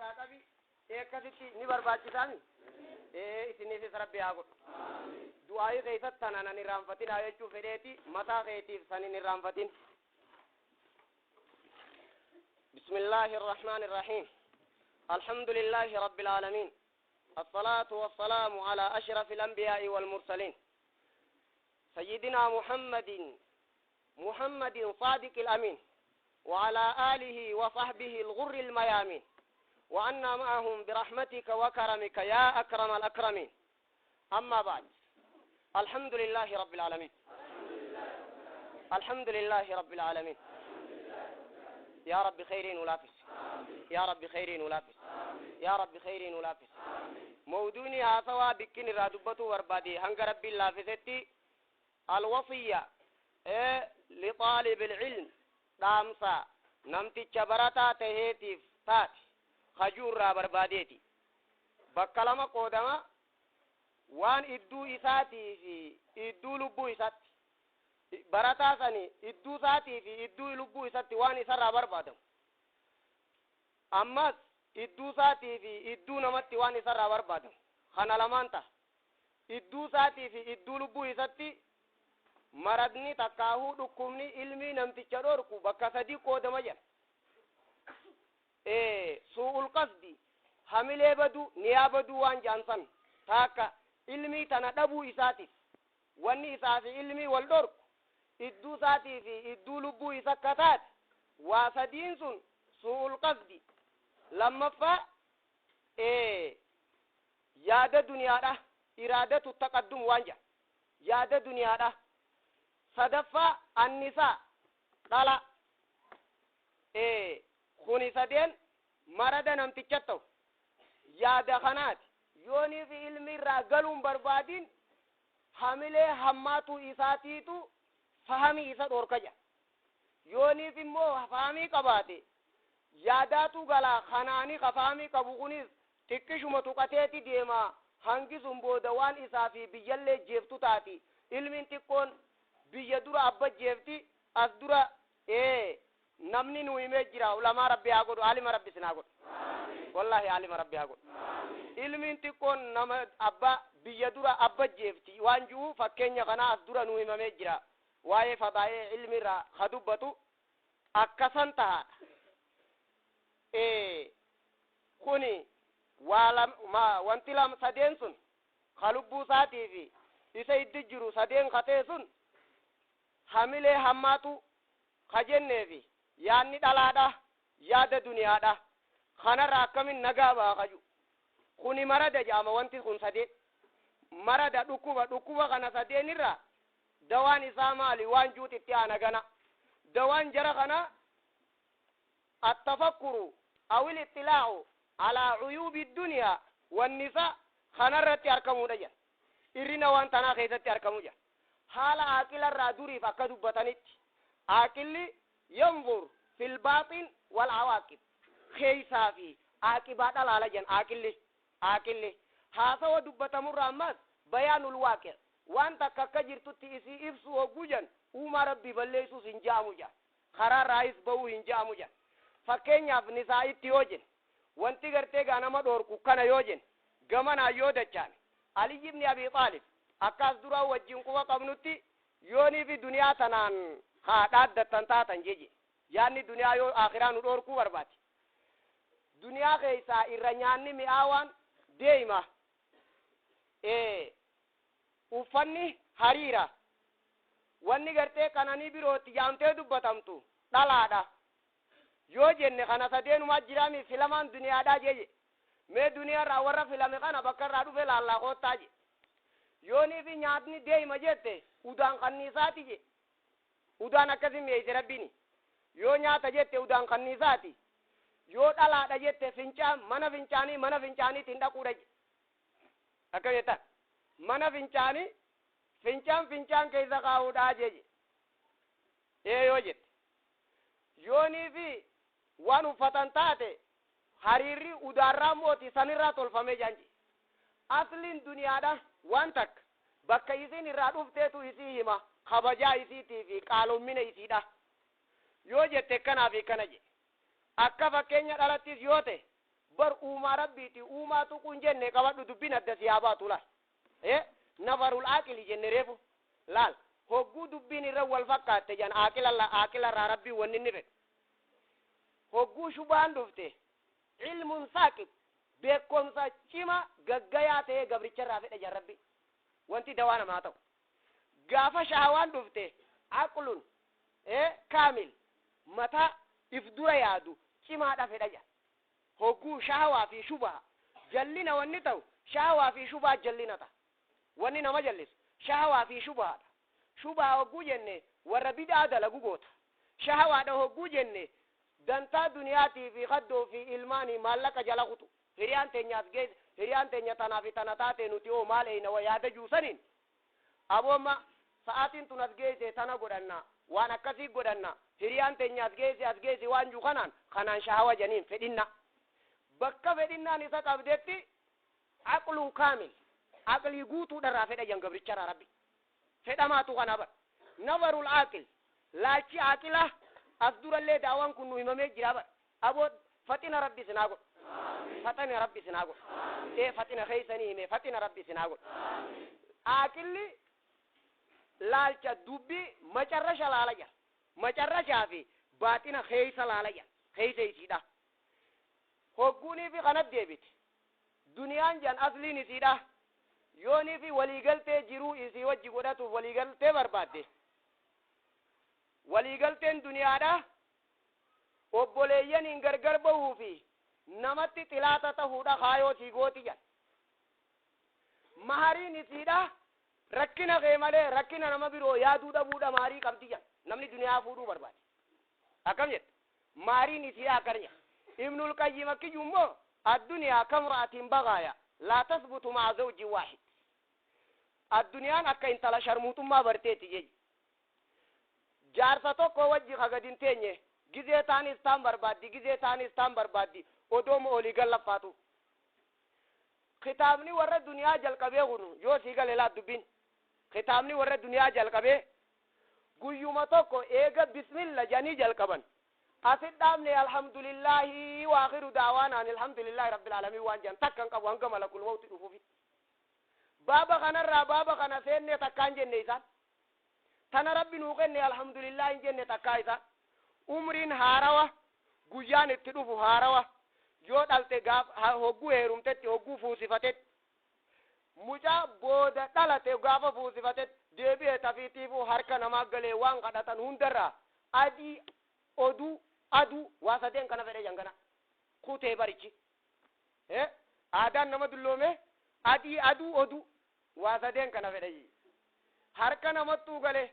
Irraa qabi akkasitti ni barbaachisaami. Isiniifis Rabbi haa godhu. Du'aayii keessatti tana nan irraanfatinaa jechuu fedheeti, mataa keetiif san hin irraanfatin. بسم الله الرحمن الرحيم. الحمد لله رب العالمين، الصلاة والسلام على أشرف الأنبياء والمرسلين، سيدنا محمد محمد صادق الأمين، وعلى آله وصحبه الغر الميامين، وعنا معهم برحمتك وكرمك يا أكرم الأكرمين. أما بعد، الحمد لله رب العالمين، الحمد لله رب العالمين. يا رب خير ولافس، يا رب خير ولافس، يا رب خير ولافس. موضوعني هاسوا بكين رادبتو وربادي هنگ ربي لافستي الوصية إيه لطالب العلم، dhaamsa namticha barataa taheetiif taate hajuurraa barbaadeeti. Bakka lama qoodama: waan idduu isaatii fi idduu lubbuu isatti, barataa sani idduu isaatii fi idduu lubbuu isatti waan isarraa barbaadamu, ammas idduu isaatii fi idduu namatti waan isarraa barbaadamu. Kana lamaan ta'a. Idduu isaatii fi idduu lubbuu isatti maradni takkaahuu dhukkubni ilmii namticha dhorku bakka sadii qoodama jedha. Suu'ul qasdi, hamilee baduu, niyaa baduu waan jaansan taakka ilmii tana dhabuu isaatiif wanni isaa fi ilmii wal dhorku idduu isaatii fi idduu lubbuu isa akka taate waa sadiin sun suu'ul qasdi. Lammaffaa, yaada duniyaadha, iraadatu taqaddum waan jedha, yaada duniyaadha. Sadaffaa, annisaa, dhala. Kuni sadeen marada namticha ta'u yaada kanaati. Yoonii fi ilmi irraa galuun barbaadin, hamilee hammaatu isaatiitu fahamii isa dhorka jedha. Yooniif immoo fahamii qabaate, yaadaatu galaa. Kanaani ka fahamii qabu kunis xiqqishuma tuqateeti deema. Hangi sun booda waan isaa fi biyyallee jeeftu taati. Ilmiin xiqqoon biyya dura abba jeefti. As dura namni nu himee jira. Ulamaa Rabbi haa godhu, alima Rabbi sinaa godhu, wallahi alima Rabbi haa godhu. Ilmiin xiqqoon nama abba biyya dura abba jeefti waan jiru fakkeenya kana as dura nu himamee jira. Waa'ee fadaa'ee ilmi irraa ha dubbatu akkasan tahaadha. Kuni waa lama, wanti lama sadeen sun ka lubbuu isaatii fi isa iddi jiru sadeen katee sun hamilee hammaatu ka jenneefi yaanni dhalaadha, yaada duniyaadha. Kanarra akkamin nagaa ba'a kaju kuni marada jedhama. Wanti kun sadeen marada, dhukkuba. Dhukkuba kana sadeenirra dawaan isaa maali waan juut itti aana gana. Dawaan jara kana التفكر أو الاطلاع على عيوب الدنيا والنساء kanarratti argamuudha jedha. Irrina waan tanaa keessatti argamu jedha. Haala aaqilarraa duriif akka dubbatanitti, aaqilli ينظر في الباطن والعواقب, keeysaa fi aaqibaa dhalaala jedhan. Aaqilli haasawa dubbatamurra ammas بيان الواقع, waan takka akka jirtutti isii ibsu hogguu jedhan, uumaa Rabbii balleessuus hin ja'amu jedha, karaa raayis ba'uu hin ja'amu jedha. Fakkeenyaaf nisaa'itti yoo jenne, wanti gartee gaa nama dhoorku kana yoo jenne, gamanaa yoo dachaane, Ali ibni Abi Xaalib akkas duraa wajjin quba qabnutti, yoonii fi duniyaa tanaan haa dhaaddattan taatan jeje, yaanni duniyaa yoo akhiraa nu dhoorkuu barbaade, duniyaa keessaa irra nyaanni mi'aawaan deema, uffanni hariira, wanni gartee qananii birootti jaamtee dubbatamtu dhalaadha yoo jenne, kana sadeenumaa jiraami. Filamaan duniyaadhaa jeje. Mee duniyaarraa warra filame kana bakka irraa dhufe laallaa koottaa je. Yoonii fi nyaatni deema jette, udaan kanniisaati je. Udaan akkasin mi'eeyse Rabbiini. Yoo nyaata jette, udaan kanniisaati. Yoo dhalaadha jette, fincaan mana fincaanii, mana fincaaniitiin dhaquudha je. Akka jettan mana fincaanii, fincaan fincaan keessa kaa'uudhaa jeje. Ee, yoo jette, yoonii fi waan uffatan taate, hariirri udaarraa mooti sanirraa tolfame janji. Asliin duniyaadha waan takka bakka isiin irraa dhufteetu isii hima, kabajaa isiitii fi qaalommina isiidha yoo jette, kanaaf kana jedhe. Akka fakkeenya dhalattis yoo ta'e, Bar uumaa Rabbiiti, uumaa tuquun jenne. Qabadhu, dubbiin adda si haa baatu. Laal, nafarul aaqili jenne reefu. Laal, hogguu dubbiin irra wal fakkaatte jan, aaqila aaqilarraa Rabbii wanni inni fedhu, hogguu shubaan dhufte, ilmun saaqib, beekomsa cima gaggayaa ta'ee gabricharraa fedha jan Rabbi. Wanti dawaa namaa ta'u, gaafa shahawaan dhufte, aqlun kaamil, mataa if dura yaadu cimaadha fedha jan. Hogguu shahawaa fi shubaa jallina wanni ta'u, shahawaa fi shubaa jallina ta'a. Wanni nama jallisu shahawaa fi shubaadha. Shubaa hogguu jenne, warra bidaa dalagu goota. Shahawaadha hogguu jenne, dantaa duniyaatii fi kaddoo fi ilmaanii maallaqa jala kutu. Hiriyaan teenyaas geesse, hiriyaan teenya tanaa fi tana taate, nuti hoo maal eeyna wa yaada juusaniin. Abooma sa'aatiin tun as geesse, tana godhanna, waan akkasii godhanna, hiriyaan teenya as geesse, as geesse waan juu kanaan, kanaan shahawa janiin. Fedhinna, bakka fedhinnaan isa qabdetti, aqlun kaamil, aqlii guutuudharraa fedha jan gabricharraa Rabbi. Fedhamaatu kana bar nafarul aaqil, laalchi aaqila. As durallee daawaan kun nu himamee jira bar. Aboo, faxina Rabbi isinaa godhu, faxina Rabbi isinaa godhu. Ee, faxina keeysanii hime, faxina Rabbi isinaa godhu. Aaqilli laalcha dubbii macarrasha laala jira, macarrashaa fi baaxina keeysa laala jira, keeysa isiidha. Hogguunii fi kanat deebite duniyaan jan, asliin isiidha. Yoonii fi waliigaltee jiruu isii wajji godhatuuf waliigaltee barbaadde, waliigalteen duniyaadha obboleeyyaniin gargar bahuu fi namatti xilaata tahuudha kaayoo sii gooti jan. Mahariin isiidha rakkina kee malee rakkina nama biroo yaaduu dhabuudha maharii qabdi jan. Namni duniyaa fuudhuu barbaade akkam jette? Mahariin isiidha akkana jedha Ibnul Qayyim. Akkiyyuu immoo addunyaa kamra'atin bagaaya laa tasbutu ma'a zawjin waahid, addunyaan akka intala sharmuuxummaa barteetti jeji, jaarsa tokko wajji ka gad hin teenye. Gizee taanis taan barbaaddi, gizee taanis taan barbaaddi, odooma olii gallaffaatu. Kitaabni warra duniyaa jalqabee kunu yoo sii gale, laa, dubbiin kitaabni warra duniyaa jalqabee guyyuma tokko eega bismilla janii jalqaban asit dhaabne. Alhamdulillaahi waakhiru daawaanaan alhamdulillaahi rabbil aalamiin waan jedhan takkan qabu hanga malakul mawti dhufuufi. Baaba kanarraa baaba kana seenne takkaan jenne isaan. Tana Rabbi nuu kenne, alhamdulillah hin jenne takkaa isaan. Umriin haarawa, guyyaan itti dhufu haarawa. Yoo dhalte gaaf hogguu heerumtetti, hogguu fuusifatetti, mucaa booda dhalate gaafa fuusifatetti deebi'e tafiitiifuu harka namaa galee waan kadhatan hundarraa adii, oduu, aduu, waa sadeen kana fedhe jangana kutee barichi. Aadaan nama dulloome adii, aduu, oduu, waa sadeen kana fedhe harka namattuu gale.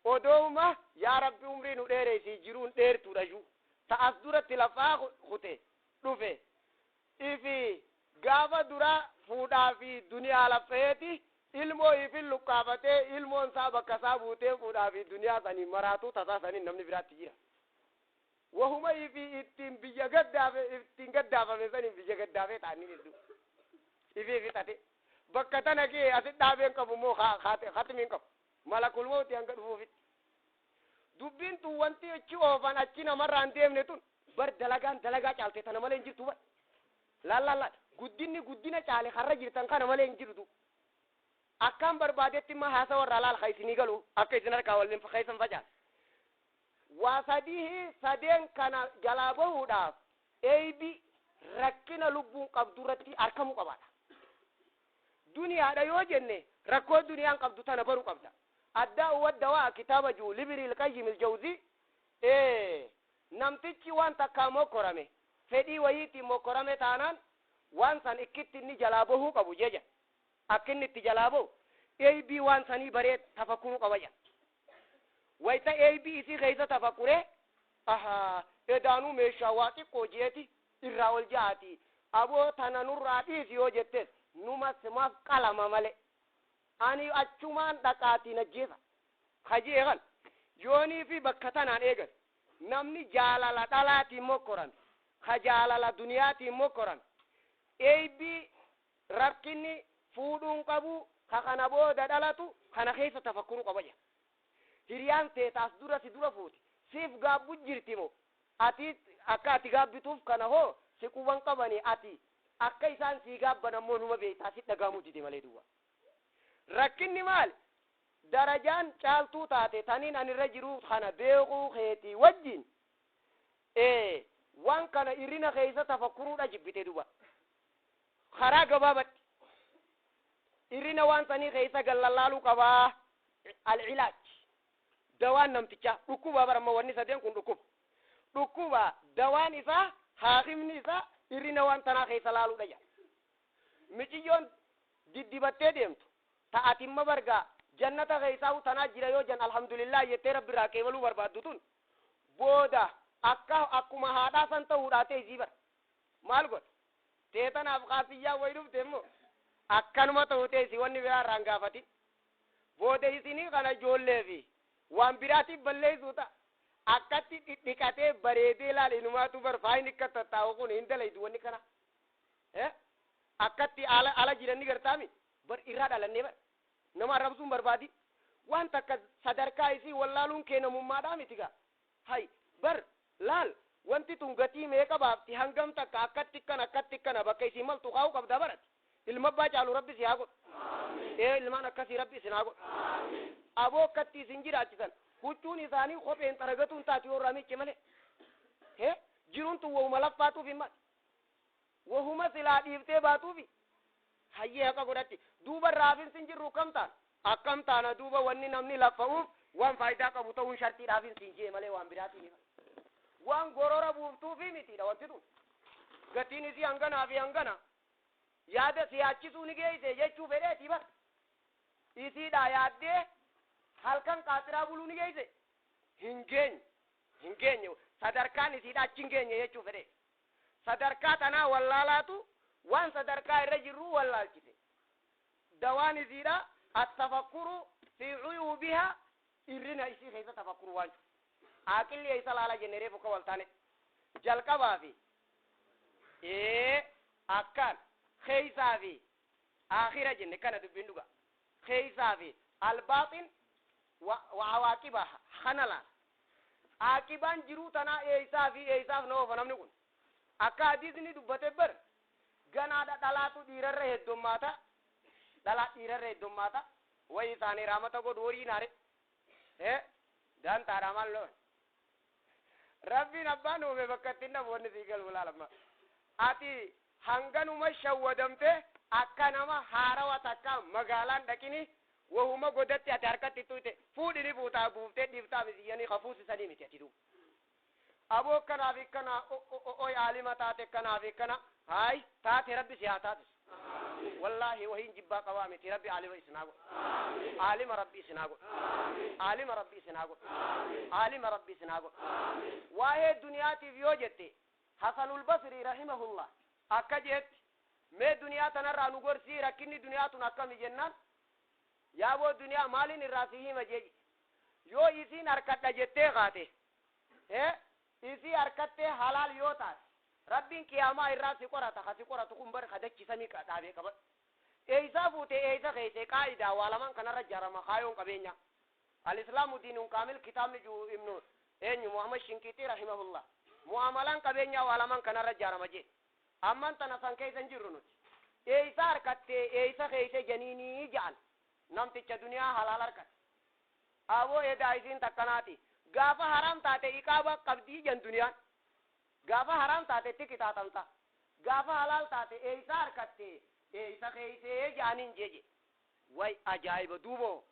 Odooma yaa Rabbi umrii nu dheereysii, jiruun dheertuudha yuu ta as duratti lafaa kute dhufe ifi gaafa dura fuudhaa fi duniyaa laffeeti ilmoo ifin luqqaafatee, ilmoon isaa bakka isaa buutee fuudhaa fi duniyaa sanii maraatuu tasaa saniin namni biraatti jira. Wahuma ifi ittiin biyya gaddaafe, ittiin gaddaafame saniin biyya gaddaafee ta'anii hedduu ifii fixate. Bakka tana kee asit dhaabeen qabu immoo khatmiin qabu malakul mawti hanga dhufuufitti. Dubbiin tun wanti achi oofan achi namarraa hin deemne tun bar. Dalagaan dalagaa caalte tana malee hin jirtu bar. Laal, laal, laal, guddinni guddina caale karra jirtan kana malee hin jirtu. Akkaan barbaadetti imma haasawa irraa laal, ka isinii galu akka isin harkaa waliin keessan facaase. Waa sadii, sadeen kana jalaa bahuudhaaf eeybi rakkina lubbuun qabdu irratti arkamuu qabaadha. Duniyaadha yoo jenne, rakkoo duniyaan qabdu tana baru qabda. Addaa waddawaa kitaaba jiru Libiriil Qayyim Iljawzii, namtichi waan takkaa mokkorame, fedhii wayiitiin mokkorame taanaan, waan san ikkitti inni jalaa bahuu qabu jeja. Akka inni itti jalaa bahu eeybii waan sanii baree tafakkuruu qaba jedha. Wayta eeybii isii keessa tafakkuree, ahaa, edaanuu meeshaa waa xiqqoo jeeti irraa ol ja'aati. Aboo, tana nurraa dhiisi yoo jettes, numa simaaf qalama malee ani achumaan dhaqaatii najjeesa kajee kan yoonii fi bakka tanaan eegan. Namni jaalala dhalaatiin mokkorame, ka jaalala duniyaatiin mokkorame, eeybii rakkinni fuudhuun qabu ka kana booda dhalatu kana keessa tafakkuruu qaba jedha. Hiriyaan teetaas dura si dura fuute siif gaabbu jirti moo ati akka ati gaabbituuf kana hoo Si quban qabanii ati akka isaan sii gaabban ammoo numa beektaa, si dhagahamuu dide malee duwwa. Rakkinni maal? Darajaan caaltuu taate taniin ani irra jiruu kana beekuu keetii wajjin waan kana irrina keessa tafakkuruudha jibbite duba. Karaa gabaabatti irrina waan sanii keessa gallallaaluu qabaa. Al-cilaaj, dawaan namtichaa dhukkuba baramma, wanni sadeen kun dhukkuba. Dhukkuba dawaan isaa, haakimni isaa irrina waan tanaa keessa laaluudha jedha. Miciyyoon diddibattee deemtu ta'atimma bargaa jannata keessaa tanaa jira yoo jan alhamdulillah jettee Rabbi irraa qeebaluu barbaaddu tun booda akka akkuma haadhaa san ta'uudhaa ta'e isii bara maal godha? Teetanaaf kaafiyyaa wayi dhufte immoo akkanuma ta'u ta'e isii wanni biraa irraan gaafatin. Booda isinii kana ijoollee fi waan biraatiif balleessuu ta'a. Akkatti dhidhiqatee bareedee laal, inumaatu bar faayini akka tattaa'u kun hin dalaydu wanni kana. Akkatti ala ala jiran ni gartaami bar irraa dhalannee bar nama arrabsuun barbaadi. Waan takka sadarkaa isii wallaaluun kee namummaadhaa miti gaa. Hay bar laal, wanti tun gatii meeqa baafti, hangam takka akkatti kana akkatti kana bakka isii maltu kaa'uu qabda barati. Ilma abbaa caalu Rabbi si haa godhu. Ilmaan akkasii Rabbi isin haa godhu. Aboo akkatti isin jiraachisan, huccuun isaanii kopheen xaragatuun taati yoo irraa miicce malee. Jiruun tun wahuma laffaatuuf hin maali, wahuma silaa dhiiftee baatuufi. Hayyee, haqa godhatti duuba raafinsi hin jirru akkam taana, akkam taana duuba? Wanni namni laffa'uuf waan faayidaa qabu ta'uun shartiidhaaf hin jee malee waan biraatiin waan gorora buuftuufi mitiidha. Wanti tun gatiin isii hanganaa fi hangana yaada siyaachisuu ni geeyse jechuu fedheeti bar. Isiidha yaaddee halkan qaaxiraa buluu ni geeyse? Hin geenye, hin geenye. Sadarkaan isiidha achi hin geenye jechuu fedhe. Sadarkaa tanaa wallaalaatu waan sadarkaa irra jirru wallaalchise. Dawaan isiidha attafakkuru fi cuyuubiha, irrina isii keessa tafakkuru. Waan jiru aqilli eessa laala jenne reefu ka wal taane jalqabaa fi akkaan keeysaa fi aakhira jenne kana dubbiin dhuga. Keeysaa fi albaaxin wa awaaqiba kana laala. Aaqibaan jiruu tanaa eeysaa fi eeysaaf na oofa namni kun? Akka hadiisni dubbate bar ganaadha, dhalaatu dhiirarra heddummaata, dhalaa dhiirarra heddummaata. Wayi isaanii raamata godhu horii naare daantaadha. Maal loon Rabbiin abbaan uume bakka ittiin dhabu wanni sii galu laalamma. Ati hanganuma shawwadamte akka nama haarawa takka magaalaan dhaqini wahuma godatti ati harkatti tuyte fuudhini fuutaa buuftee dhiiftaa misiyyanii kafuusisanii miti. Ati duuba aboo kanaaf ikkana oy aalima taate kanaaf ikkana hay taate, Rabbi si haa taasisu. Wallaahi wahiin jibbaa qabaa miti. Rabbi aalima isin haa godhu. Aalima Rabbi isin haa godhu. Aalima Rabbi isin haa godhu. Aalima Rabbi isin haa godhu. Waa'ee duniyaatiif yoo jette, Hasanul Basri rahimahullah akka jeetti, mee duniyaa tanarraa nu gorsii, rakkinni duniyaa tun akkami jennaan, yaaboo duniyaa maaliin irraa si hima jee, yoo isiin harkadha jettee kaate, isii harkattee halaal yoo taate, Rabbiin qiyaamaa irraa si qorata. Ka si qoratu kun bar kadachisamii dhaabee qaba. Eeysaa fuute, eeysa keeyse, qaa'idaa waa lamaan kanarra ijaarama kaayoon qabeenya. Al-Islaamu diinun kaamil kitaabni juu ibnu eenyu Muhammad Shinqiixii rahimahullah mu'amalaan qabeenyaa waa lamaan kanarra ijaarama jee. Amman tana san keeysa hin jirru nuti. Eeysa harkattee, eeysa keeyse janiinii ja'an namticha duniyaa halaal harkate. Aboo edaa isiin takkanaati, gaafa haraam taate iqaaba qabdii jan. Duniyaan gaafa haraam taate itti qixaaxamta, gaafa halaal taate eeysa harkatte, eeysa keeysee ja'aniin jeje. Way ajaa'iba! Duuboo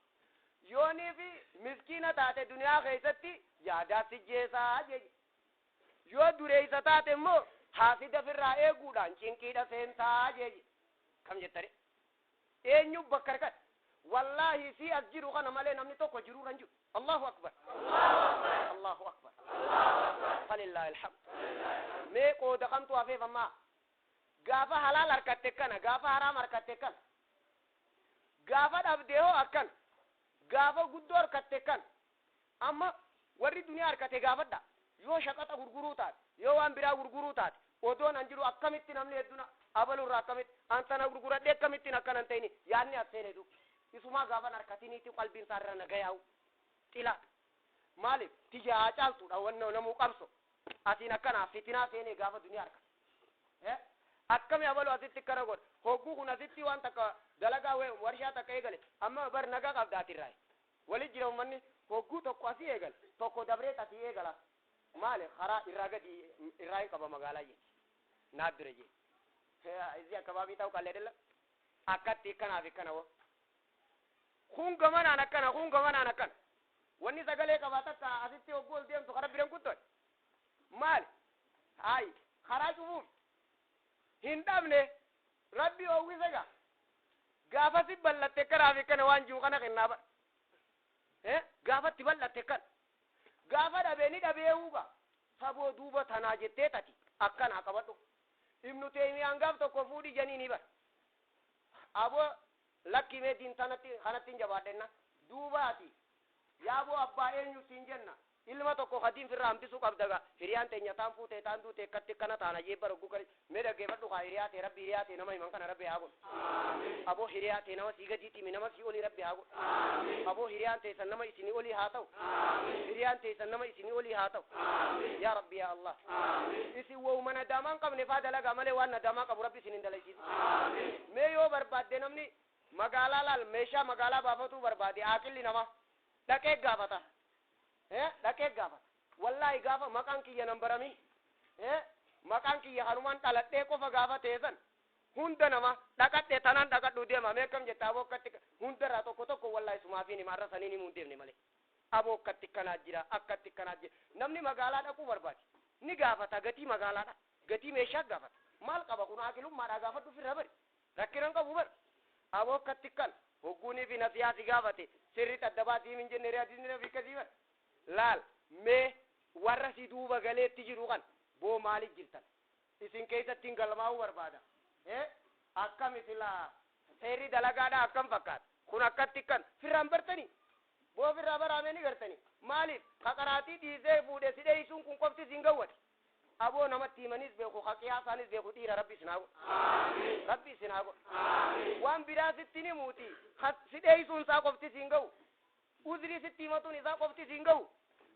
yoonii fi miskiina taate duniyaa keessatti yaadaa si jeesaa jeje. Yoo dureeysa taate immoo haasida firraa eeguudhaan cinqiidha seentaa jeje. Kam jettare? Eenyu bakka harkate? Wallaahi si as jiru kana malee namni tokko jiruu kan jiru. Allahu akbar, Allahu akbar, falillahi alhamd. Mee qooda kamtu hafeef ammaa? Gaafa halaal harkatte kana, gaafa haraam harkatte kana, gaafa dhabde hoo akkana, gaafa guddoo harkatte kana. Amma warri duniyaa harkate gaafadha. Yoo shaqaxa gurguruu taate, yoo waan biraa gurguruu taate, odoon an jiru akkamitti namni hedduun abalurraa akkamitti an tana gurguradhee akkamittiin akkanan ta'ini yaadni as seene du isumaa gaafan harkatiniiti qalbiin isaa irra nagayaa'u xila. Maaliif tiyya haa caaltuudha wanna namuu qabso asiin akkanaa fitinaa seenee gaafa duniyaa harkate. Akkami abalu asitti akkana godha hogguu kun asitti waan takka dalagaa warshaa takka eegale amma bar nagaa qabda atirraa walit jira ummanni hogguu tokko asii eegale tokko dabreet asii eegala maali karaa irraa gadi irraa hin qaba magaalaa jechi naaf bira jee izi akkabaabii ta'u qallee dilla akkatti ikkanaaf ikkana wo kun gamanaan akkana kun gamanaan akkana wanni sagalee qabaa takka asitti hogguu ol deemtu karaa biran kuttoy maali hayi karaa cufuuf hin dhabne rabbi oowwise gaa gaafasi bal'atte kanaaf ikkana waan jiru kana kennaa bara gaafatti bal'atte kana gaafa dhabee ni dhabeewuga saboo duuba tanaa jettee tati akkanaa qabadhu Ibnu Teemiyaan gaaf tokko fuudhi janii ni bara aboo lakki mee diin tanatti kanatti hin jabaadhenna duuba ati yaaboo abbaa eenyu siin jenna ilma tokko kadiin firraa hambisuu qabda gaa hiriyaan teenya taan fuutee taan duute akkatti akkana taana jee bara hogguu kani mee dhaggeeffadhu kaa hiriyaa tee rabbi hiriyaa tee nama himan kana rabbi haa godhu aboo hiriyaa tee nama sii gadiitti himi nama sii olii rabbi haa godhu aboo hiriyaan teessan nama isinii olii haa ta'u hiriyaan teessan nama isinii olii haa ta'u yaa rabbi yaa allah isin wowuma nadaamaa hin qabne faa dalagaa malee waan nadaamaa qabu rabbi isin hin dalaysiisu mee yoo barbaadde namni magaalaa laal meeshaa magaalaa baafatuu barbaade aaqilli nama dhaqee gaafata dhaqee gaafata wallaahi gaafa maqaan kiyya nan baramin maqaan kiyya kanumaan dhaladhee qofa gaafa teessan hunda nama dhaqadhe tanaan dhaqadhu deema mee akkam jetta aboo akkatti hundarraa tokko tokko wallaahi sumaafiin hima arra saniin himuu hin deemne malee aboo akkatti kanaa jira akkatti kanaa jira namni magaalaa dhaquu barbaade ni gaafata gatii magaalaadha gatii meeshaa gaafata maal qaba kun aaqilummaadhaa gaafadhu firra bari rakkinan qabu bari aboo akkatti kan hogguunii fi nasiyaa si gaafate sirriitti adda baasii hin jenne hadiisni nabi akkasii bari laal mee warra si duuba galeetti jiru kan boo maaliif jirtan isin keessatti hin galmaa'uu barbaada akkam isilaa seerri dalagaadha akkam fakkaata kun akkatti kan firraan bartanii boo firraa baraamee ni gartanii maaliif kaqaraatii dhiisee fuudhe si dheeysuun kun qofti siin gawwate aboo namatti himanis beeku haqiyaasaanis beeku dhiira rabbi isin haa godhu rabbi isin haa godhu waan biraa sitti ni muti si dheeysuun isaa qofti siin ga'u uzrii sitti himatuun isaa qofti siin ga'u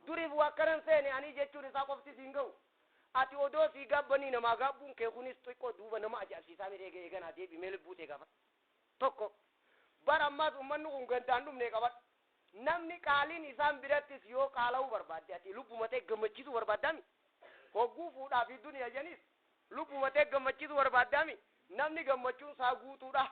duriif waa akkanan seene ani jechuun isaa qofti siin ga'u ati odoo sii gaabbanii namaa gaabbuun kee kunis xiqqoo duuba nama ajaa'ibsiisaa mi eega eeganaa deebi mee lubbuu tee gaafa tokko bara ammaas ummanni kun gandaan dhumne qabadhu namni qaaliin isaan birattis yoo qaala'uu barbaadde ati lubbuma ta'e gammachiisuu barbaaddaami hogguu fuudhaa fi duniya janis lubbuma ta'e gammachiisuu barbaaddaami namni gammachuun isaa guutuudha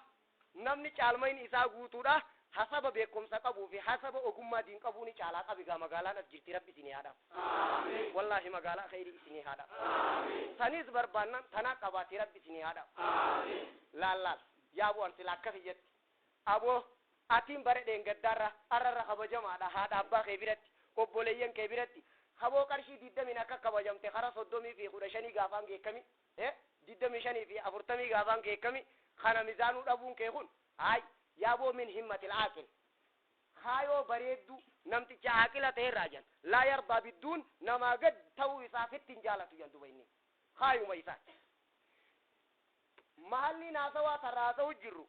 namni caalmayin isaa guutuudha hasaba beekumsa qabuu fi hasaba ogummaa diin qabuu ni caalaa qabi gaa magaalaan as jirti rabbi isinii haadhaaf wallaahi magaalaa khayrii isinii haadhaaf sanis barbaannan tanaa qabaati rabbi isinii haadhaaf laal laal yaaboo an sila akkasi jetti aboo atiin bare dheengaddaarra arrarra kabajamaadha haadha abbaa kee biratti obboleeyyan kee biratti haboo qarshii 20 akka kabajamte kara 30 fi 15 gaafaan geekkami 25 fi 40 gaafaan geekkami kana mizaanuu dhabuun kee kun hay yaaboo min himmatil aaqil haayoo bareeddu namticha aaqila ta'erraa jan laa yardaa bidduun namaa gad ta'uu isaa fitti hin jaalatu jan duba inni haayuma isaati mahalli naasawaa tarraasa'u jirru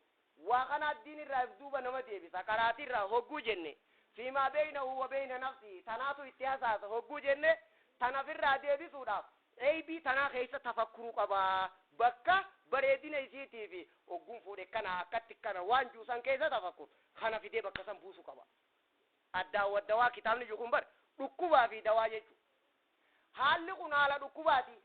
waa kana addiin irraa if duuba nama deebisa qaraatii irraa hogguu jenne fiimaa beeynahu wa beeyna nafsi tanaatu itti hasaasa hogguu jenne tanafirraa deebisuudhaaf eeybii tanaa keessa tafakkuruu qabaa bakka bareedina isiitii fi hogguun fuudhe kana akkatti kana waan juusan keessa tafakkur kana fidee bakka san buusuu qaba addaan waddawaa kitaabni jiru kun bar dhukkubaa fi dawaa jechu haalli kun haala dhukkubaati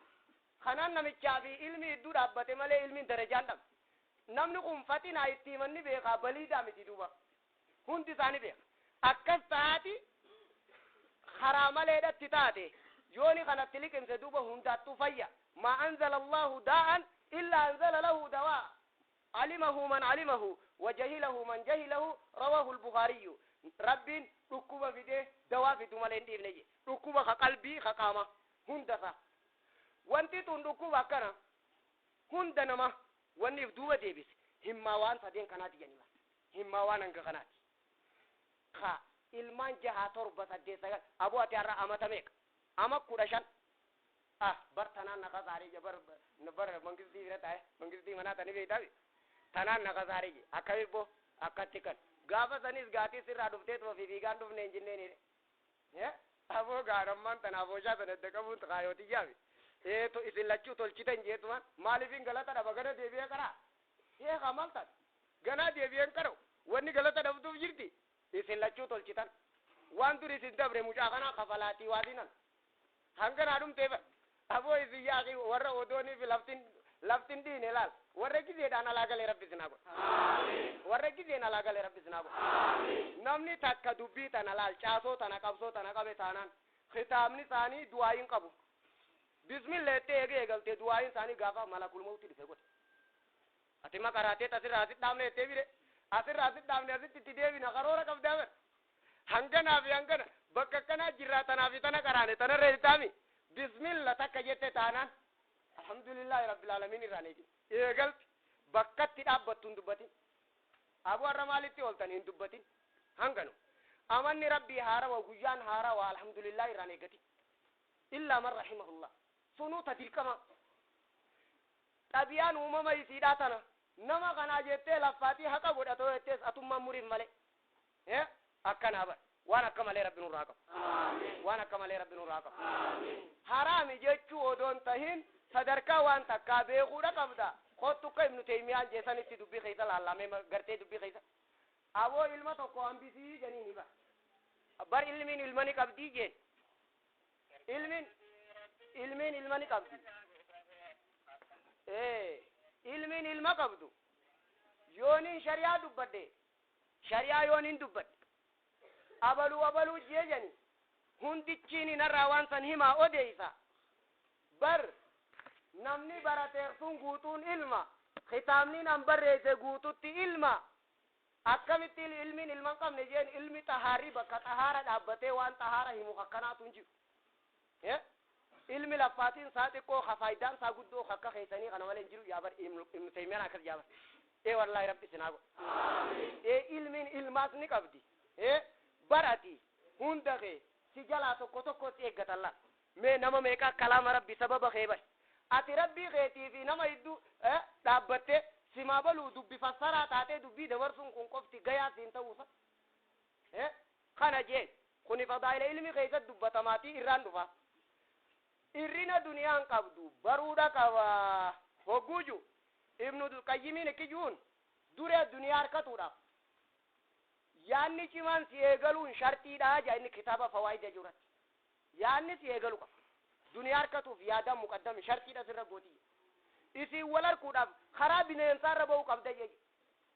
kanaan namichaa fi ilmi hedduu dhaabbate malee ilmiin darajaan dhabde namni kun faxinaa itti himanni beekaa baliidaa miti duuba hundi isaani beeka akkas taati karaa maleedhatti taate yooni kanatti liqimse duuba hundaattuu fayya maa anzala allahu daa'an illa anzala lahu dawaa alimahu man alimahu wa jahilahu man jahilahu rawahu lbukaariyyu rabbiin dhukkuba fidee dawaa fidu malee hin dhiifne je dhukkuba ka qalbii ka qaama hundasa wanti tun dhukkuba akkana hunda nama wanni if duuba deebise himmaa waan sadeen kanaati jedhani himmaa waan hanga kanaati ka ilmaan 6 7 8 9 aboo ati har'a amata meeqa ama 15 ah bar tanaan na kasaaree je bar bar mangistii bira taa'e mangistii manaa tani beeytaabi tanaan na kasaaree je akkami bo akkatti kan gaafa sanis gaatii sirraa dhuftee tuma fiigaan dhufne hin jenneen aboo gaarammaan tana abooshaa sana edda qabuun kaayootiyyaami Eeto isin lachuu tolchitan jeetumaan maaliifin galata dhaba gana deebi'ee qaraa? Eegaa maal taate? Ganaa deebi'een qara'u wanni galata dhabduuf jirti isin lachuu tolchitan. Waan dur isin dabre mucaa kanaa kafalaatii waadinan. Hanganaa dhumtee bar. Aboo isin yaaqii warra odoonii fi laftin dhiine laal. Warra gizeedhaan alaa galee Rabbi isin haa godhu. Warra gizeen alaa galee Rabbi isin haa godhu. Namni takka dubbii tana laal, caasoo tana, qabsoo tana qabe taanaan kitaabni isaanii du'aayin qabu. Bismillah jettee eegee eegaltee du'aayin isaanii gaafa malakul mawti dhufe godhe. Ati ma qaraatee asirraa asitti dhaabne jettee bire, asirraa asitti dhaabne, asitti itti deebina karoora qabdaa bar. Hanganaa fi hangana bakka akkanaa jirraa, tanaa fi tana qaraane tanarra hirtaami. Bismillah takka jette taanaan alhamdulillahi rabbil alamin irraan eegin eegalti, bakkatti dhaabbattu hin dubbatin. Aboo har'a maalitti ooltan hin dubbatin. Hanganu amanni Rabbii haarawa, guyyaan haarawa, alhamdulillahi irraan eeggatin. Illaa man rahimahullah, sunuu ta dirqama xabiyaan uumama isiidhaa tana nama kanaa jettee laffaatii haqa godhatoo jettees atummaan muriif malee akkanaa bar. Waan akka malee Rabbi nurraa qabu, waan akka malee Rabbi nurraa qabu. Haraami jechuu odoon tahin sadarkaa waan takkaa beekuudha qabda. Kottu akka Ibnu Teymiyaan jeesanitti dubbii keessa laallamee gartee dubbii keessa. Aboo ilma tokko hambisii janiini bar. Bar ilmiin ilma ni qabdii jeen. Ilmiin ilma ni qabdi. Ilmiin ilma qabdu yooniin shari'aa dubbadhe, shari'aa yooniin dubbadhe, abaluu abaluu jee jani hundichiin narraa waan san himaa odeeysa. Bar namni barateer sun guutuun ilma, kitaabni nan barreesse guututti ilma. Akkamitti ilmiin ilma hin qabne jeen? Ilmi xahaarri bakka xahaara dhaabbatee waan xahaara himu akkanaatu hin jiru. Ilmi laffaatiin isaa xiqqoo ka faayidaan isaa guddoo akka keessanii kana malee hin jiru. Yaa bar, Ibnu Teymiyaan akkas yaa bar. Ee wallaahi Rabbi isin haa godhu. Ee ilmiin ilmaas ni qabdi. Ee barati hunda kee si jalaa tokko tokko si eeggatan laal. Mee nama meeqaa kalaama Rabbi sababa kee bare? Ati Rabbii keetii fi nama hedduu dhaabbattee simaa baluu dubbi fassaraa taatee dubbii dabarsuun kun qofti gayaa siin ta'uusa. Kana jee kuni fadaa'ila ilmi keessatti dubbatamaatii irraan dhufa. Irrina duniyaan qabdu baruudha qaba. Hogguuju Ibnu Qayyimiin ikkijuun duree duniyaa harkatuudhaaf yaanni cimaan si eegaluun shartiidha jaa inni kitaaba Fawaayida jiruratti. Yaanni si eegalu qaba. Duniyaa harkatuuf yaadaan muqaddami shartiidha sirra gootii. Isiin wal harkuudhaaf karaa bineensaarra ba'uu qabda jee.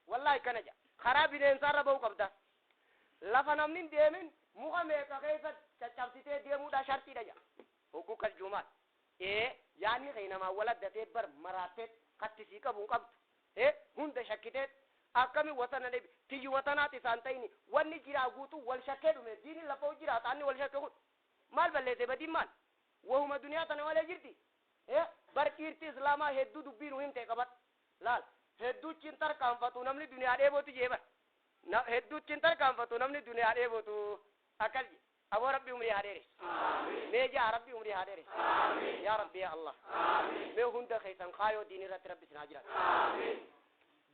Wallaahi kana jaa. Karaa bineensaarra ba'uu qabda. Lafa namni hin deemin muka meeqa keessa caccabsitee deemuudha shartiidha jaa. Hogguu kas juumaal. Ee yaanni kee namaa wal addatee bar maraattee kattisii qabu hin qabdu. Ee hunda shakkitee akkami wasana dhibi tiyyi watanaati isaan ta'ini wanni jiraa guutuu wal shakkee dhume. Diinin lafa jiraata anni wal shakke kun maal balleesse? Badiin maal? Wahuma duniyaa tana malee jirti. Ee bar dhiirti islaamaa hedduu dubbii nu himte qabadhu laal. Hedduuchi hin tarkaanfatu namni duniyaa dheebotu jee bar. Hedduuchi hin tarkaanfatu namni duniyaa dheebotu akkas je. Aboo Rabbi umrii haa dheeressu. Mee jaa Rabbi umrii haa dheeressu. Yaa Rabbi, yaa Allah, mee hunda keessan kaayoo diin irratti Rabbi isin haa jiraatu.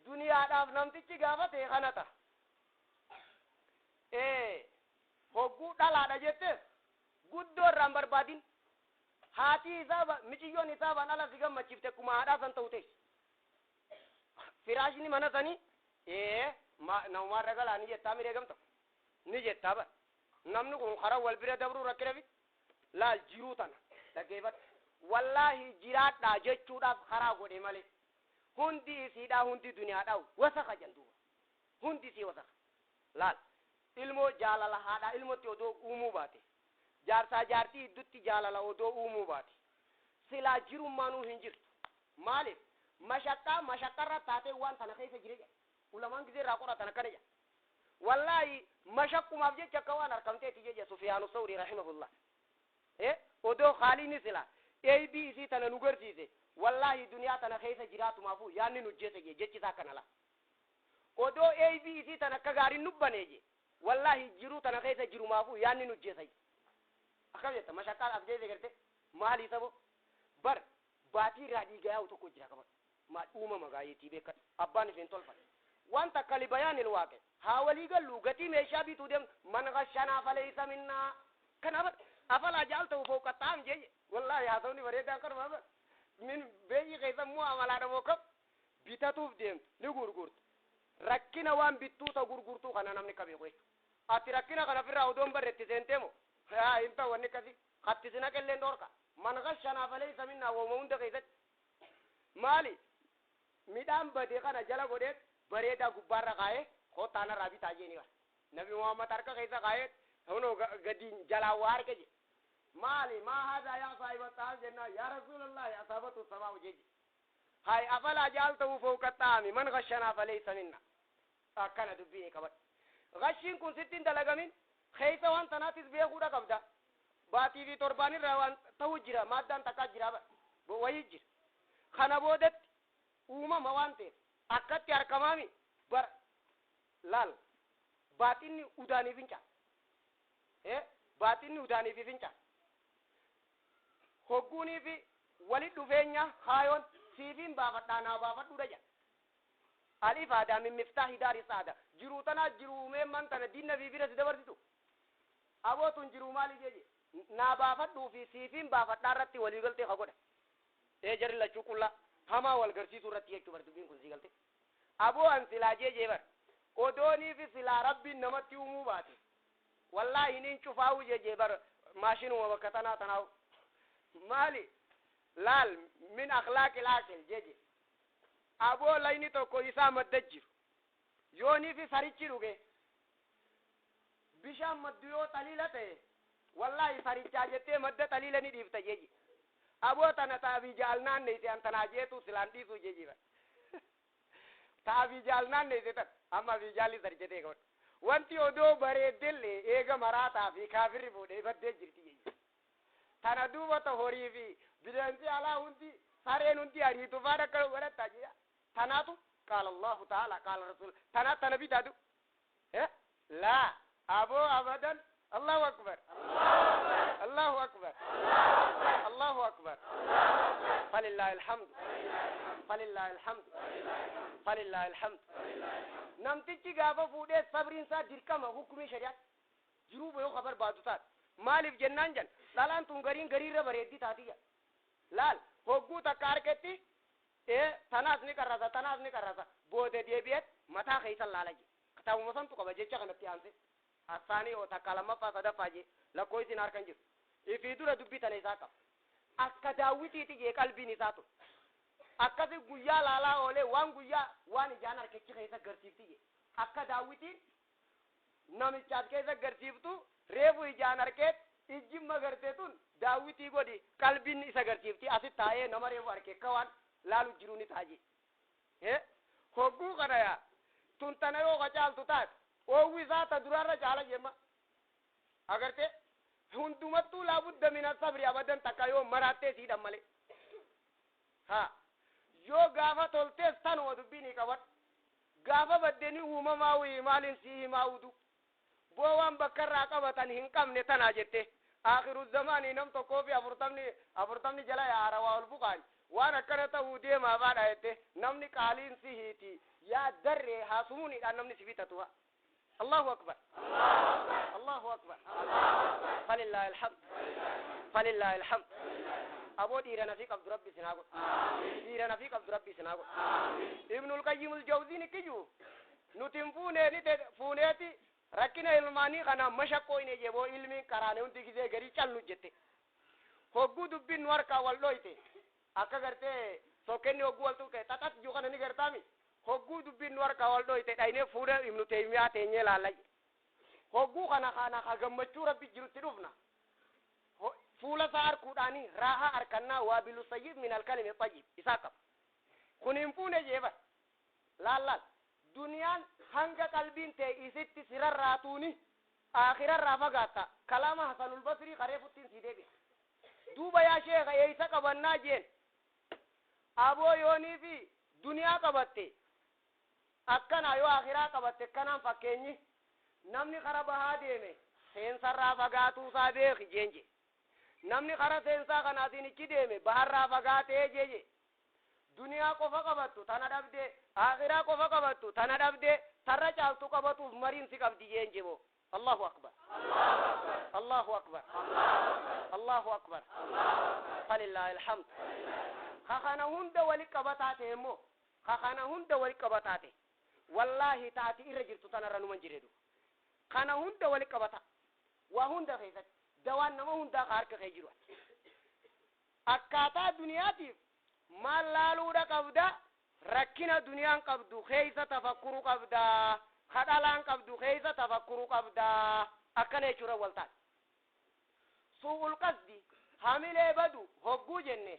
Duniyaadhaaf namtichi gaafa ta'e kana ta'a. Ee hogguu dhalaadha jettees guddoo irraan barbaadin. Haatii isaa miciyyoon isaa baan ala si gammachiifte akkuma haadhaa san ta'u teessi. Firaashni mana sanii ee namumaarra galaa ni jettaa miree gamta ni jettaa bar. Namni kun karaa wal bira dabruu rakkina fi laal jiruu tana dhaggeeffadhu. Wallaahi jiraadhaa jechuudhaaf karaa godhe malee hundi isiidhaa, hundi duniyaadhaa wasaka jan duuba. Hundi isii wasaka. Laal, ilmoo jaalala haadhaa ilmotti odoo uumuu baate, jaarsaa jaartii iddutti jaalala odoo uumuu baate, silaa jirummaanuu hin jirtu. Maaliif? Mashaqqaa mashaqqarra taatee waan tana keessa jire jedha. Ulamaan gizee irraa qoratan akkana jedha. Wallaahi mashaqqumaaf jecha akka waan harkamteeti jecha Sufiyaanu Sawrii rahimahullah. Odoo haaliini silaa eeybii isii tana nu garsiise, wallaahi duniyaa tana keessa jiraatumaafuu yaanni nu jeese jee jechi isaa akkana laa. Odoo eeybii isii tana akka gaariin nu banee jee, wallaahi jiruu tana keessa jirumaafuu yaanni nu jeesa jee. Akkam jetta? Mashaqqaan as geesse garte maalii sabo? Bar baatii irraa dhiiga yaa'u tokko jira qabadhu. Maal uumama gaayeetii beekadhu. Abbaan ifiin tolfate. Waan takka libayaanil waaqe haa walii gallu. Gatii meeshaa bituu deemtu man gashanaa faleysa minnaa. Kanaaf afalaa jaaltahu fawqa xaam jee. Wallaahi haasawni bareedaan kanuma bara. Min beeyyi keessa immoo amalaadha moo kam bitatuuf deemtu ni gurgurtu. Rakkina waan bittuu ta gurgurtuu kana namni ka beeku jechuudha. Ati rakkina kana ofirraa odoon barreetti seentee moo? Haa hin ta'u wanni akkasii. Katti si naqelleen dhorka. Man ghashanaa falaysa minnaa wooma hunda keessatti. Maali? Midhaan bade kana jala godheet bareedaa gubbaarra kaa'ee kottaa narraa bitaa jeeni bara. Nabi Muhammad harka keessa kaa'ee hunoo gadiin jalaa waa arge je. Maali? Maa haadha yaa saahiba xaam jennaan yaa rasuulallahi asaabatu samaa'u jeje. Hay afalaa jaaltahu fawqa xaami man ghashanaa falaysa minna. Akkana dubbiin qabadhu. Ghashiin kun sitti hin dalagamin keessa waan tanaatis beekuudha qabda. Baatii fi torbaan irraa waan ta'u jira maaddaan takkaa jira bara. Wayii jira. Kana boodatti uumama waan ta'eef akkatti harkamaami bara laal baaxinni udaanii fincaa. Baaxinni udaanii fi fincaa. Hogguunii fi wali dhufeenya kaayoon siifiin baafadhaa naa baafadhuudha jedha. Al-ifaadaa min miftaahi daari saada. Jiruu tanaa jiruu meemman tana diinna fi bira si dabarsitu. Aboo tun jiruu maali jeje. Naa baafadhuu fi siifiin baafadhaa irratti walii galtee ka godha. Jarri lachuu qullaa hamaa wal garsiisuu irratti jechuu bar dubbiin kun sii galte. Aboo an silaa jeejee bar. Odoonii fi silaa rabbiin namatti uumuu baate. Wallaahi nin cufaa'u jeejee bar maashinuma bakka tanaa tanaa'u. Maali? Laal min akhlaaqil aaqil jeeje. Aboo layni tokko isaa madda jiru. Yoonii fi sarichi dhuge. Bishaan maddu yoo xaliila ta'e wallaahi sarichaa jettee madda xaliila ni dhiifta jeeje. Aboo tana taabii jaalnaan neeyse an tanaa jeetu silaan dhiisuu jeeje bar. Taabii jaalnaan neeyse tan amma abii jaalli saricha ta'e qabadhu. Wanti odoo bareeddellee eega maraataa fi kaafirri fuudhee baddee jirti jeeje. Tana duuba ta horii fi bineensi alaa hundi sareen hundi ariitu faana akka godhatta jea. Tanaatu qaala Allahu ta'ala qaala Rasuul tana tana bitaatu. Laa aboo abadan Allahu akbar Allahu akbar Allahu akbar falillahi alhamdu falillahi alhamdu falillahi alhamdu. Namtichi gaafa fuudhee sabriin isaa dirqama hukumii shari'aa jiruu yoo ka barbaadu taate. Maaliif jennaan jan dhalaan tun gariin gariirra bareeddi taatiyya. Laal hogguu takka harketti tanaas ni qarrasa tanaas ni qarrasa booda deebi'eet mataa keessa laala je. Kitaabuma santu qaba jecha kanatti aanse. Asaanii oo takka lammaffaa sadaffaa je lakkoo isin harkan jiru. Ifii dura dubbii tana isaa qaba. Akka daawwitiiti jee qalbiin isaa tun. Akkasi guyyaa laalaa oolee waan guyyaa waan ijaan harkechi keessa garsiifti je. Akka daawwitiin namichaas keessa garsiiftu reefu ijaan harkeet ijji magartee tun daawwitii godhi qalbiin isa garsiifti asit taa'ee nama reefu harke akka waan laalu jiru ni taaje. Hogguu kana yaa tun tana yoo ka caaltu taate oowwi isaa ta duraarra caala jemma. Agartee hundumattuu laabudda mina sabri abadan takka yoo maraattee siidhan malee. Ha yoo gaafa toltees tanuma dubbiin ni qabadhu. Gaafa baddeni uumamaa wii maaliin sii himaa udu. Boo waan bakka irraa qabatan hin qabne tanaa jette. Akhiru zamaanii nam tokkoo fi afurtamni jala yaara waa ol buqaan. Waan akkana ta'uu deemaa baadha jette. Namni qaaliin si hiiti. Yaa darree haasumuunidhaan namni si bitatu haa. Allahu akbar. Allahu akbar. Falillahi alhamd. Falillahi alhamd. Aboo dhiira nafii qabdu rabbi isin haa godhu. Dhiira nafii qabdu rabbi isin haa godhu. Ibnul Qayyim al-Jawziin ikkiyyuu nuti hin fuunee ni fuuneeti rakkina ilmaanii kana mashaqqoo hin ejeboo ilmiin karaane hundi gisee garii callu jette. Hogguu dubbiin nu harkaa wal dhoyte akka gartee sokkenni hogguu wal tuqe xaxat jiru kana ni gartaami. Hogguu dubbiin nu harkaa wal dhoyte dhaynee fuudha Ibnu Taymiyaa teenyee laalla. Hogguu kana kana ka gammachuu rabbi jirutti dhufna. Fuula isaa harkuudhaanii raahaa harkannaa waabilu sayyib min alkalimi tayyib isaa qaba. Kun hin fuune jeeba. Laal laal. Duniyaan hanga qalbiin ta'e isitti sirarraatuuni aakhirarraa fagaatta. Kalaama Hasanul Basrii karee futtiin sii deebi'a. Duuba yaa sheekha eeysa qabannaa jeen. Aboo yoonii fi duniyaa qabatte akkana yoo akhiraa qabatte akkanaan fakkeenyi namni kara bahaa deeme seensarraa fagaatuu isaa beeki jeen je. Namni kara seensaa kanaatiin ichi deeme baharraa fagaatee jeje. Duniyaa qofa qabattu tana dhabdee akhiraa qofa qabattu tana dhabdee tarra caaltu qabatuuf mariin si qabdi jeen jebo. Allahu akbar, Allahu akbar, Allahu akbar, falillahi alhamd. Ka kana hunda wali qabataa ta'e immoo, ka kana hunda wali qabataa ta'e, wallaahi taati irra jirtu tanarra numan jireedu. Kana hunda wali qabata, waa hunda keessatti dawaan nama hundaa ka harka kee jiru. Akkaataa duniyaatiif maal laaluudha qabda? Rakkina duniyaan qabdu keessa tafakkuru qabda, kadhalaan qabdu keessa tafakkuru qabda. Akkana jechuudha wal taate. Suu'ul qasdi, hamilee badu hogguu jenne,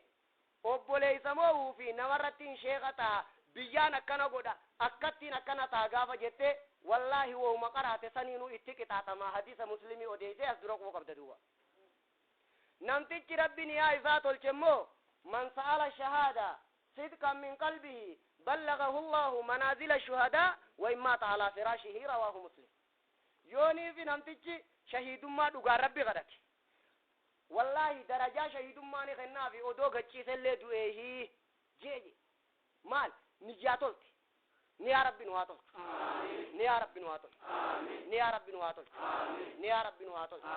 obboleessa mo'uu fi namarratti hin sheeka ta'a, biyyaan akkana godha, akkattiin akkana ta'a gaafa jettee, wallaahi wooma qaraate saniinuu itti qixaaxama. Hadiisa Muslimii odeessee as dura quba qabda duuba. Namtichi Rabbi niyaa isaa tolche immoo, man sa'ala shahaada sidqan min qalbihi ballagahu Allahu manaazila shuhadaa wa in maata alaa firaashihi, rawaahu Muslim. Yoonii fi namtichi shahiidummaa dhugaan Rabbi kadhate, wallaahi darajaa shahiidummaa ni kennaafi odoo gachiisellee du'eehii jee. Maal niyyaa tolte? Niyaa Rabbi nu haa tolchu, niyaa Rabbi nu haa tolchu, niyaa Rabbi nu haa tolchu, niyaa Rabbi nu haa tolchu.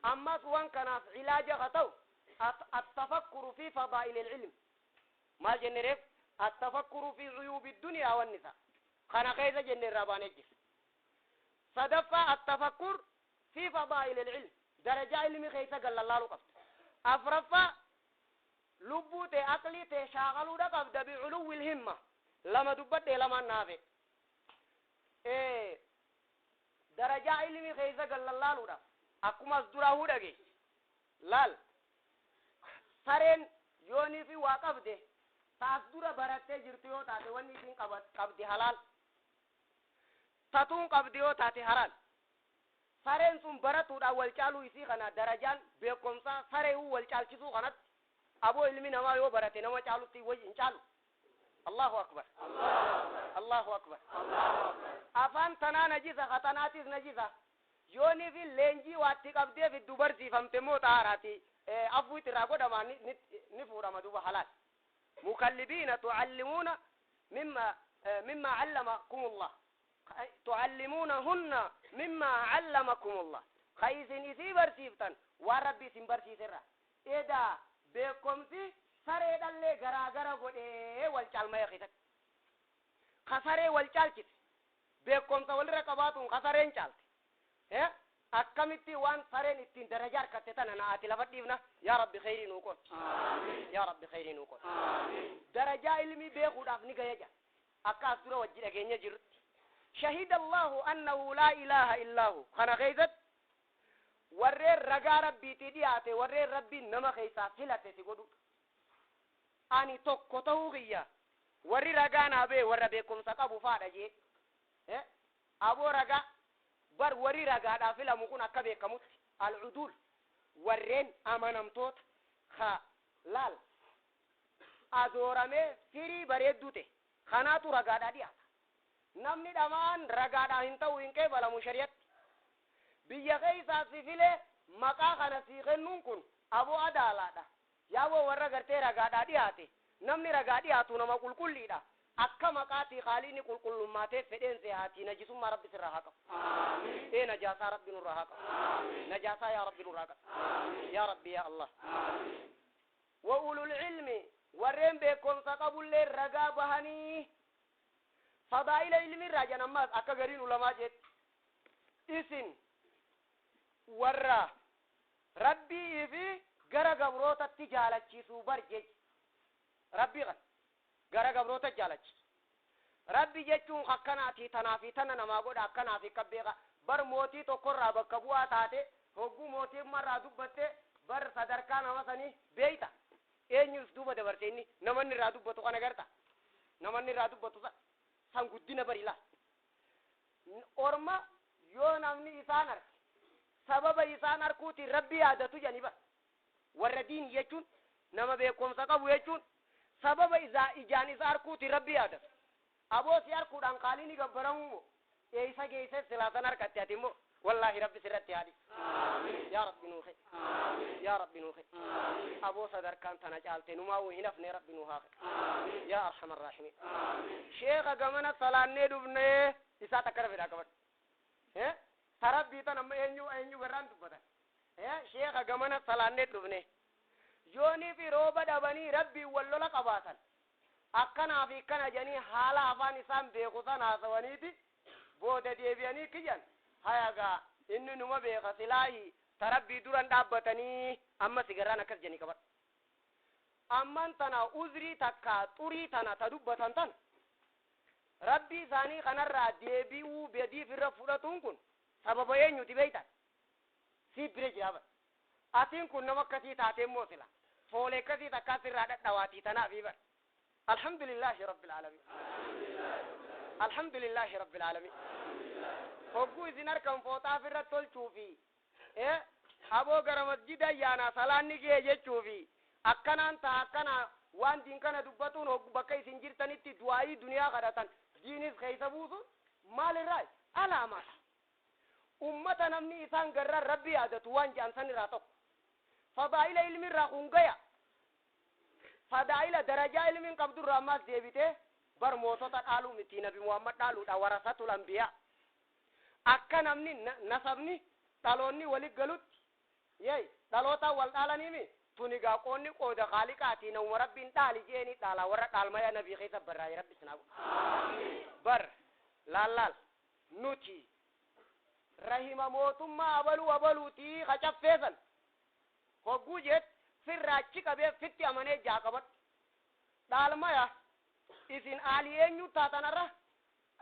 Ammas wan kanaaf cilaaja ka ta'u التفكر في فضائل العلم. Maal jenne reef? التفكر في عيوب الدنيا والنساء kana keessa jenne irraa baanee jira. Sadaffaa التفكر في فضائل العلم, darajaa ilmi keessa gallallaaluu qabda. Afraffaa lubbuu tee, aqlii tee shaaqaluudha qabda بعلو الهمة. Lama dubbadhee, lamaan naafe. Darajaa ilmi keessa gallallaaluudhaaf akkuma as duraa hudhage laal, sareen yoonii fi waa qabde taas dura barattee jirtu yoo taate, wanni isin qabdi halaal, tatuun qabdi yoo taate haraam. Sareen sun baratuudhaan wal caaluu isii kana, darajaan beekumsaa saree wal caalchisuu kanatti, aboo ilmi namaa yoo barate nama caalutti way hin caalu. Allahu akbar, Allahu akbar. Afaan tanaa najisa, katanaatis najisa. Yoonii fi leenjii waatti qabdee fiddu barsiifamte moo xaaraati afuutti irraa godhama, ni fuudhama duuba halaal. مكلبين تعلمون مما علمكم الله، تعلمونهن مما علمكم الله, خيسن isii barsiiftan waan Rabbi isin barsiiserra. Edaa beekomsi sareedhallee garaa gara godhee wal caalmaya keessatti ka saree wal caalchise, beekomsa walirra qabaatuun ka sareen caalte akkamitti waan sareen ittiin daraja harkatte tana na ati lafa dhiifna? Yaa Rabbi, khayrii nuu qood, yaa Rabbi, khayrii nuu qood. Darajaa ilmii beekuudhaaf ni gaya jaa akka as dura wajji dhageenya jirrutti. شهد الله أنه لا إله إلا هو kana keessatti warreen ragaa Rabbiitii dhiyaate, warreen Rabbiin nama keessaa filate si godhu, ani tokko ta'uu kiyya warri ragaa naa bee warra beekumsa qabu faadha jee. Aboo ragaa bar, warri ragaadhaa filamu kun akka beekamutti العدول, warreen amanamtoota ka laal azooramee firii bareedduu ta'e kanaatu ragaadhaa dhiyaata. Namni dhamaan ragaadhaa hin ta'u, hin qeebalamu shari'atti. Biyya keessaa si filee maqaa kana sii kennuun kun aboo adaalaadha. Yaaboo warra gartee ragaadhaa dhiyaate, namni ragaa dhiyaatu nama qulqulliidha. Akka maqaatii qaaliini qulqullummaatee fedheen seehaatii najisummaa Rabbi sirraa haa qabu. Ee najaasaa Rabbi nurraa haa qabu, najaasaa yaa Rabbi nurraa qabu, yaa Rabbi, yaa Allah. وأولو العلم, warreen beekumsa qabullee ragaa bahanii. Fadaa'ila ilmi irraa jan ammaas akka gariin ulamaa jetti, isin warra Rabbii fi gara gabrootatti jaalachiisuu bar jechi. Rabbii kan gara gabroota jaalachiisu, Rabbi jechuun akkanaatii tanaa fi tana namaa godha, akkanaa fi kabbeeka. Bar mootii tokkorraa bakka bu'aa taate, hogguu mootummaarraa dubbatte, bar sadarkaa nama sanii beeyta. Eenyus duuba dabarte inni namanni irraa dubbatu kana garta, namanni irraa dubbatu san guddina bari laal. Orma yoo namni isaan arge sababa isaan arkuutiin Rabbi yaadatu jedhani. Bar warra diin jechuun, nama beekumsa qabu jechuun, sababa isaa ijaan isa arkuutiin Rabbi yaadatu. Aboo si arkuudhaan qaalii ni gabbaramuu moo eeysa geeyse silaa san harkatte ati immoo? Wallaahi Rabbi sirratti haadhi. Yaa Rabbi nuu kee, yaa Rabbi nuu kee. Aboo sadarkaan tana caalte numaa hin hafne. Rabbi nuu haa kee, yaa أرحم الراحمين. Sheeka gamana salaannee dhufnee isaa takkana fedhaa qabadhu. Ta rabbii tan amma eenyu eenyu garraan dubbatan. Sheekha gamana salaannee dhufne. Yoonii fi rooba dhabanii rabbiin wal lola qabaatan. Akkanaa fi kana jedhanii haala afaan isaan beeku san haasawaniiti booda deebi'anii kiyyan. Hayagaa inni numa beeka silaahi ta rabbii duran dhaabbatanii amma sigarraan akkas jedhanii qabadhu. Amman tana uzrii takka xurii tana ta dubbatan tan rabbii isaanii kanarraa deebi'uu bediif irra fudhatuun kun sababa eenyuti beeytan? Siif bira jira bar. Atiin kun nama akkasii taatee immoo sila foolee akkasii takkaa sirraa dhadhawaatii tanaafi bar. Alhamdulillaahi rabbil aalamiin. Alhamdulillaahi rabbil aalamiin. Hogguu isin harkan fooxaaf irra tolchuu fi aboo gara masjida yaanaa salaanni ga'e jechuu fi akkanaan ta'a akkana waan diin kana dubbatuun hoggu bakka isin jirtanitti du'aayii duniyaa kadhatan diinis keessa buusu maalirraa alaamaadha. Ummata namni isaan garraan rabbi yaadatu waan jedhan san irraa tokko. Fadaa'ila ilmi irraa kun gaya. Fadaa'ila darajaa ilmiin qabdurraa ammaas deebitee bar mootota dhaaluu miti, Nabi Muhammad dhaaluudha, warasatul anbiyaa. Akka namni nasabni dhaloonni walit galutti yey dhalootaan wal dhaalaniimi tuni gaa qoonni qooda kaaliqaatii namuma rabbiin dhaali jeeni dhaalaa warra dhaalmaya nabii keessa barraa'e rabbi sinaa godhu. Bar laal laal nuti rahima mootummaa abaluu abaluutii kacaffeesan hogguu jeet sirraachi qabee fitti amanee jaa qabadhu. Dhaalmaya isin aalii eenyu taatanarra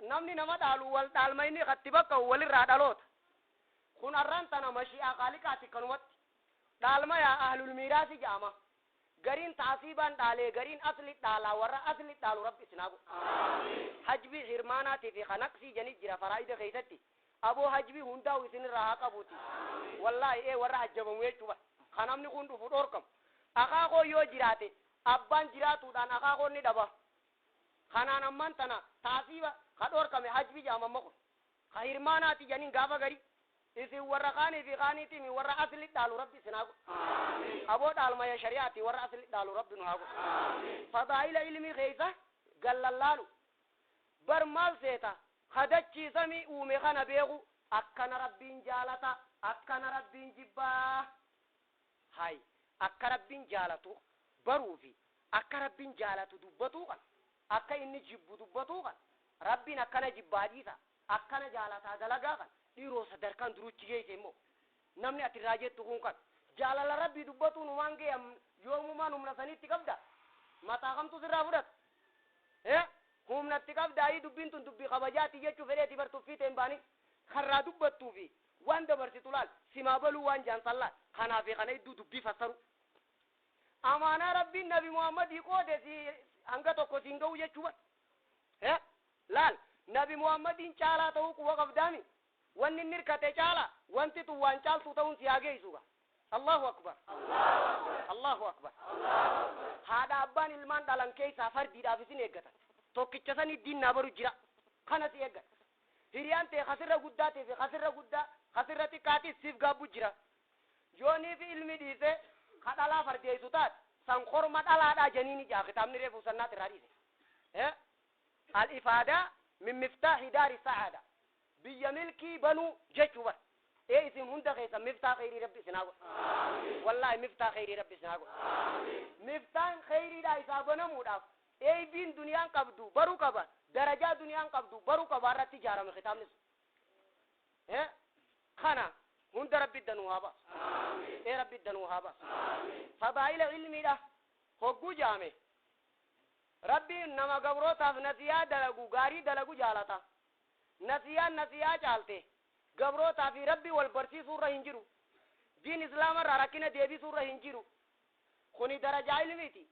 namni nama dhaalu wal dhaalmayni katti bakka walirraa dhaloota. Kun arraan tana mashi'aa kaaliqaati kanumatti. Dhaalmaya ahlul miiraasi jedhama. Gariin taasiibaan dhaalee gariin asli dhaalaa warra asli dhaalu rabbi isinaa godhu. Hajbii hirmaanaatii fi kanaqsii janii jira faraa'ida keessatti. Aboo hajbii hundaa'u isinirraa haa qabuuti. Wallaahi warra hajjabamu jechuudha. Kanamni kun dhufu dhorkamu. Akaakoo yoo jiraate abbaan jiraatuudhaan akaakoon ni dhaba. Kanaan ammaan tana taasiiba ka dhorkame hajbii jedhama amma kun. Ka hirmaanaati janiin gaafa garii. Isin warra kaanii fi kaaniitiin warra asli dhaalu rabbi isin haa godhu. Aboo dhaalmaya shari'aati warra asli dhaalu rabbi nu haa godhu. Fadaa'ila ilmii keessa gallallaalu. Bar maal seeta kadachiisamii uume kana beeku akkana rabbiin jaalata akkana rabbiin jibbaa. Hay akka rabbiin jaalatu baruu fi akka rabbiin jaalatu dubbatuu kan akka inni jibbu dubbatuu kan rabbiin akkana jibbaa dhiisa akkana jaalataa dalagaa kan dhiiroo sadarkaan duruchi geesse immoo namni ati irraa jettu kun kan jaalala rabbii dubbatuun waan ga'e yoomumaan humna sanitti qabda mataa kamtu sirraa fudhata humnatti qabda ayii dubbiin tun dubbii kabajaati jechuu fedheeti bar tuffii ta'een baanii karraa dubbattuu fi waan dabarsitu laal simaa baluu waan jaansan laal kanaa fi kana idduu dubbii fassaru amaanaa rabbiin Nabi Muhammadii qoode si hanga tokko siin ga'u jechuu bar laal Nabi Muhammadiin caalaa ta'uu quba qabdaami wanni inni hirkate caala wanti tun waan caaltuu ta'uun si haa geessuga. Allahu akbar, Allahu akbar. Haadha abbaan ilmaan dhalan keessaa fardiidhaaf isin eeggatan tokkicha san iddiin naa baru jira kana si eeggata. Hiriyaan ta'e kasirra guddaa ta'e fi kasirra guddaa kasirra xiqqaatis siif gaabbu jira. Yoonii fi ilmi dhiise ka dhalaa fardeessu taate san korma dhalaadhaa janiini jaa kitaabni reefu sannaat irraa dhiise. Al ifaadaa min miftaahi daari sa'aada biyya milkii banuu jechuu bar. Isin hunda keessa miftaa kheyrii rabbi isin haa godhu. Wallaahi miftaa kheyrii rabbi isin haa godhu. Miftaan kheyriidhaa isaa banamuudhaaf eeybiin duniyaan qabdu baruu qaba, darajaa duniyaan qabdu baruu qaba irratti ijaarame kitaabni sun. Kana hunda rabbi danuu haa baasu. Rabbi danuu haa baasu. Fadaa'ila ilmiidha hogguu jaame rabbiin nama gabrootaaf nasiyaa dalagu gaarii dalagu jaalata. Nasiyaan nasiyaa caalte gabrootaa fi rabbi wal barsiisuurra hin jiru. Diin islaamarraa rakkina deebisuurra hin jiru. Kuni darajaa ilmiiti.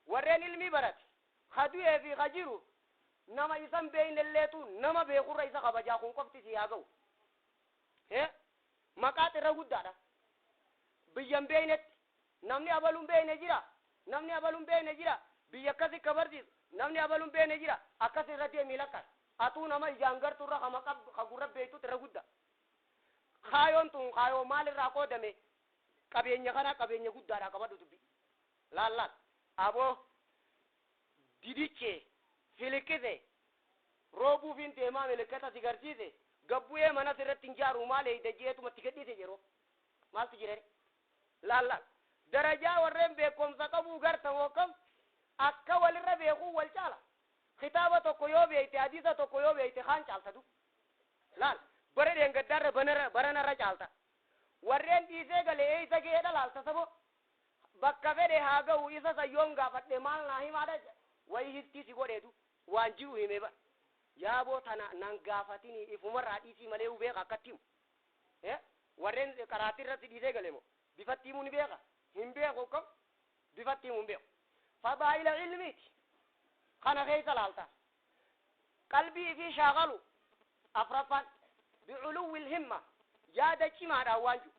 Warreen ilmii barate kadu'ee fi ka jiru nama isan beeynelleetu nama beekurra isa kabajaa kun qofti si haa ga'u. Maqaa xirra guddaadha. Biyyan beeynetti namni abaluun beeyne jira. Namni abaluun beeyne jira. Biyya akkasi ka barsiisu namni abaluun beeyne jira. Akkas irra deemii lakkaa'e. Atuu nama ijaan gartuurra ka maqaa ka gurra beeytutu irra guddaa. Kaayoon tun kaayoo maalirraa qoodame qabeenya kana qabeenya guddaadha qabadhu dubbi. Laal laal aboo didichee filikkise roobuufiin deemaa milikkata si garsiise Gabbu'ee manas irratti hin jaaru maal eeyda jeetuma itti gadhiise yeroo maaltu jira? Laal laal, darajaa warreen beekumsa qabuu gartan hokkam akka walirra beekuu wal caala. Kitaaba tokko yoo beeyte, hadiisa tokko yoo beeyte, kaan caalta du. Laal, bara dheengaddaarra baranarra caalta. Warreen dhiisee gale eeysa ga'eedha laalta. Sabo bakka fedhe haa ga'u, isa sayyoon gaafadhe maal naa himaadha, wayi hiftii si godheetu waan jiru hime. Bara yaaboo tana nan gaafatini, ifumarraa dhiisii malee beeka akkatti himu. Warreen qaraatii irratti dhiisee gale moo bifatti himuu ni beeka? Hin beeku. Akkam bifatti himuu hin beeku. Fadaa'ila ilmiiti kana keessa laalta. Qalbii fi shaakalu. Afraffaan, بعلو الهمة, yaada cimaadhaan waan jiru.